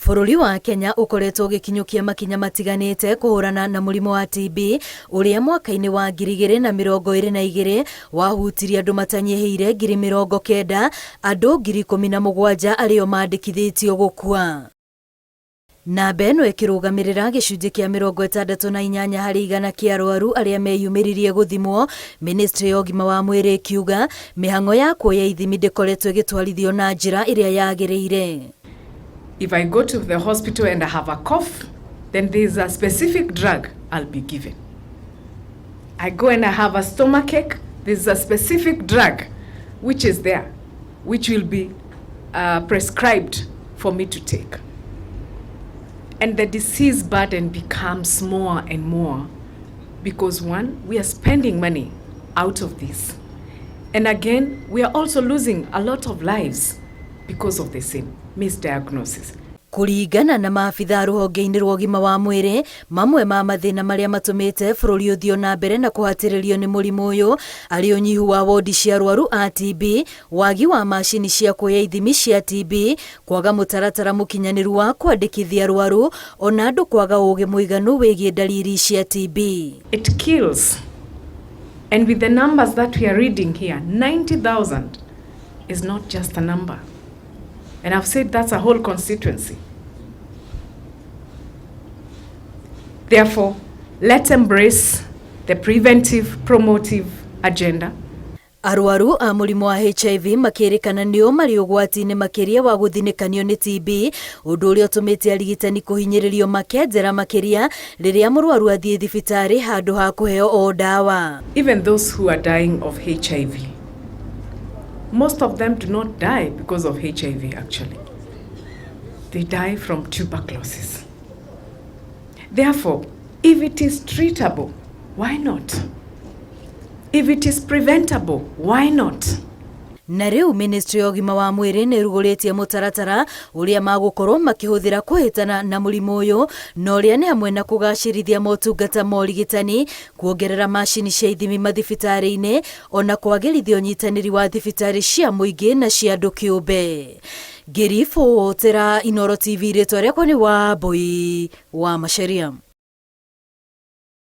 Bũrũri wa Kenya ũkoretwo ũgĩkinyũkia makinya matiganĩte kũhũrana na mũrimũ wa TB ũrĩa mwaka-inĩ wa 2022 wahutirie andũ matanyihĩire 90,000, andũ 17,000 arĩo mandĩkithĩtio gũkua. Namba ĩno ĩkĩrũgamĩrĩra gĩcunjĩ kĩa 68 harĩ igana kĩa arwaru arĩa meyumĩririe gũthimwo, Ministry ya ũgima wa mwĩrĩ ĩkiuga mĩhang'o ya kuoya ithimi ndĩkoretwo ĩgĩtwarithio na njĩra ĩrĩa yagĩrĩire. If I go to the hospital and I have a cough, then there's a specific drug I'll be given. I go and I have a stomachache, there's a specific drug which is there, which will be prescribed for me to take. And the disease burden becomes more and more because, one, we are spending money out of this. And again, we are also losing a lot of lives because of the same misdiagnosis. Kũringana na maabitha rũhonge-inĩ rwa ũgima wa mwĩrĩ, mamwe ma mathĩna marĩa matũmĩte bũrũri ũthiĩ na mbere na kũhatĩrĩrio nĩ mũrimũ ũyũ arĩ ũnyihu wa wondi cia arwaru a TB, wagi wa macini cia kuoya ithimi cia TB, kwaga mũtaratara mũkinyanĩru wa kwandĩkithia arwaru, ona andũ kwaga ũgĩ mũiganu wĩgiĩ ndariri cia TB. It kills. And with the numbers that we are reading here, 90,000 is not just a number. And I've said that's a whole constituency. Therefore, let's embrace the preventive, promotive agenda. Arwaru a mũrimũ wa HIV makĩrĩkana nĩo marĩ ũgwati-inĩ makĩria wa gũthinĩkanio nĩ TB, ũndũ ũrĩa ũtũmĩte arigitani kũhinyĩrĩrio makenjera makĩria rĩrĩa mũrwaru athiĩ thibitarĩ handũ ha kũheo o ndawa. Even those who are dying of HIV, most of them do not die because of HIV actually. They die from tuberculosis. Therefore, if it is treatable, why not? If it is preventable, why not? Na rĩu Ministry ya ũgima wa mwĩrĩ nĩ ĩrugũrĩtie mũtaratara ũrĩa magũkorwo makĩhũthĩra kũhĩtana na mũrimũ ũyũ, na ũrĩa nĩ hamwe na kũgacĩrithia motungata ma ũrigitani, kuongerera macini cia ithimi mathibitarĩ-inĩ, ona kwagĩrithia ũnyitanĩri wa thibitarĩ cia mũingĩ na cia andũ kĩũmbe. Ngĩribotera Inooro TV, rĩtwa rĩakwa nĩ Wambui wa Macharia.